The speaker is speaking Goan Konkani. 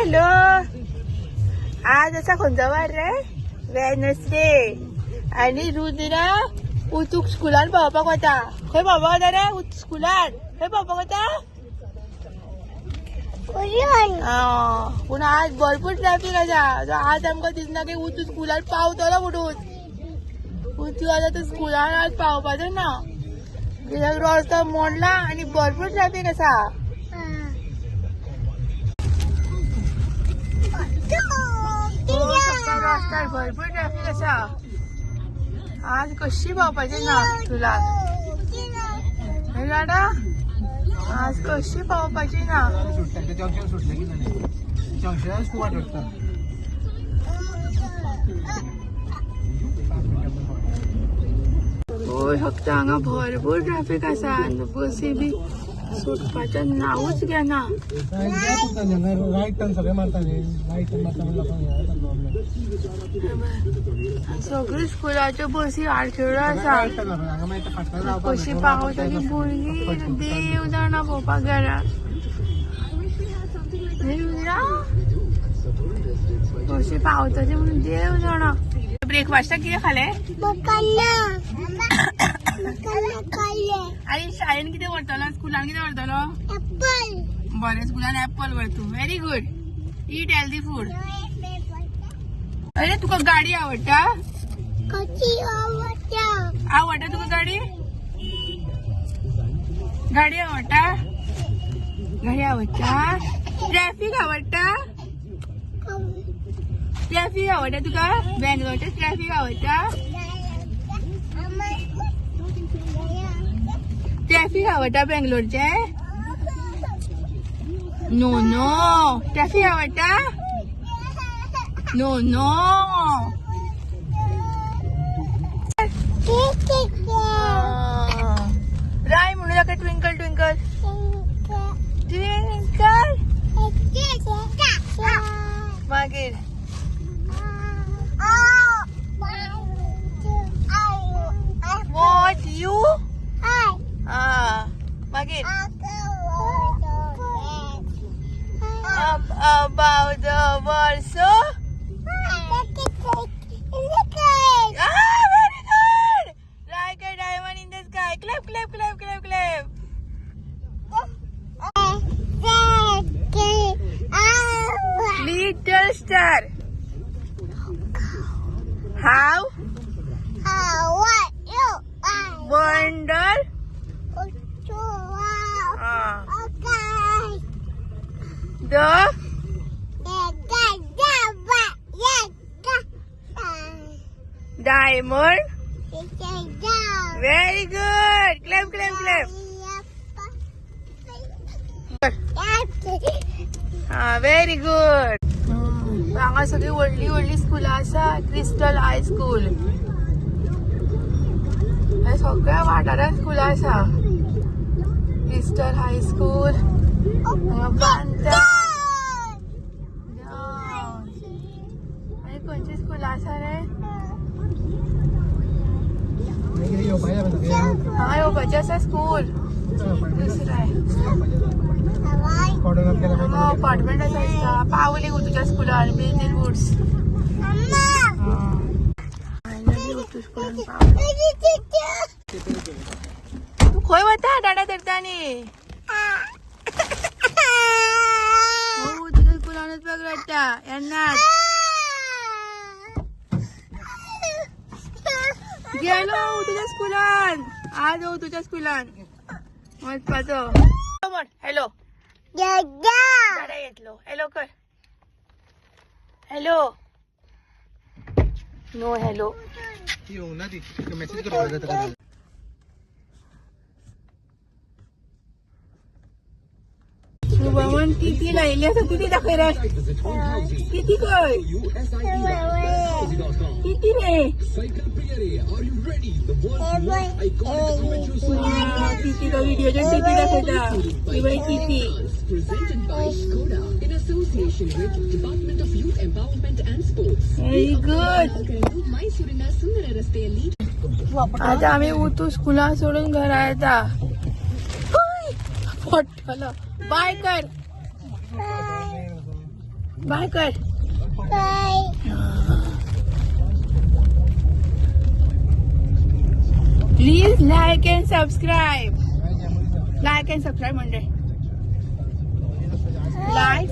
हॅलो. आज असा खंयचो वार रे? वेनसडे. आनी रुद्रा उतूक स्कुलान पावपाक वता. खंय पावपाक वता रे? स्कुलान खंय पावपाक वता? पूण आज भरपूर ट्रॅफिक आसा. आज आमकां दिसना की उतू स्कुलान पावतलो म्हणून. उतू आतां तो स्कुलान आज पावपाचो ना, कित्याक रस्तो मोडला आनी भरपूर ट्रॅफिक आसा. रस्त्यार भरपूर ट्रॅफिक आसा. आज कशी पावपाची ना स्कुलाक? दादा आज कशी पावपाची ना? पळोवंक शकता हांगा भरपूर ट्रॅफिक आसा आनी बसी बी सुटपाचें नांवूच घेना. सगळी स्कुलाच्यो बसी आडखेळ्यो आसा. कशी पावतली भुरगीं देव जाणा पळोवपाक गेल्यार. कशी पावतली म्हणून देव जाणा. ब्रेकफास्टाक कितें खालें? आनी शाळेन कितें व्हरतलो? स्कुलान कितें व्हरतलो? बरें, स्कुलान एप्पल व्हर तूं. Very good, eat healthy food. अरे तुका गाडी आवडटा? आवडटा तुका गाडी? गाडी आवडटा? गाडी आवडटा? ट्रॅफिक आवडटा? ट्रॅफिक आवडटा तुका? बेंगलोरचें ट्रॅफिक आवडटा? ट्रॅफिक आवडटा बेंगलोरचें? No no. ट्रॅफिक आवडटा? No no. राय म्हणू नाका. Twinkle twinkle twinkle. मागीर what you? मागीर up about the world so very good, like a diamond in the sky. Clap clap clap clap clap. Little star, how wonder the diamond. Very good. Clap clap clap. Very good. हांगा सगळी व्हडली व्हडली स्कुलां आसा. क्रिस्टल हाय स्कूल, सगळ्या वाठारांत स्कुलां आसा. क्रिस्टल हाय स्कूल हांगा बांदता. आनी खंयची स्कुलां आसा रे? हांगा येवपाचें आसा स्कूल. दुसरें अपार्टमेंट आसा दिसता. पावली गो तुज्या स्कुलान बेजील वुड्स. फायनली उतू स्कुलान पावली. तूं खंय वता डाडा धरता न्ही? तुज्या स्कुलान वचपाक रडटा येन्नाच. गेलो तुज्या स्कुलान. आज हो तुज्या स्कुलान वचपाचो. म्हण हॅलो. दादा येतलो. हॅलो कर. हॅलो. No hello. Shubman किती लायली आसा? किती दाखय रे? किती खंय? किती रे? किती का व्हिडिओचे किती दाखयता ती बाई किती. Very good. आता आम्ही उतू स्कुला सोडून घरा येता. पडटलो. बाय कर. बाय कर. Bye. Please like and subscribe. Like and subscribe म्हणजे लाईक.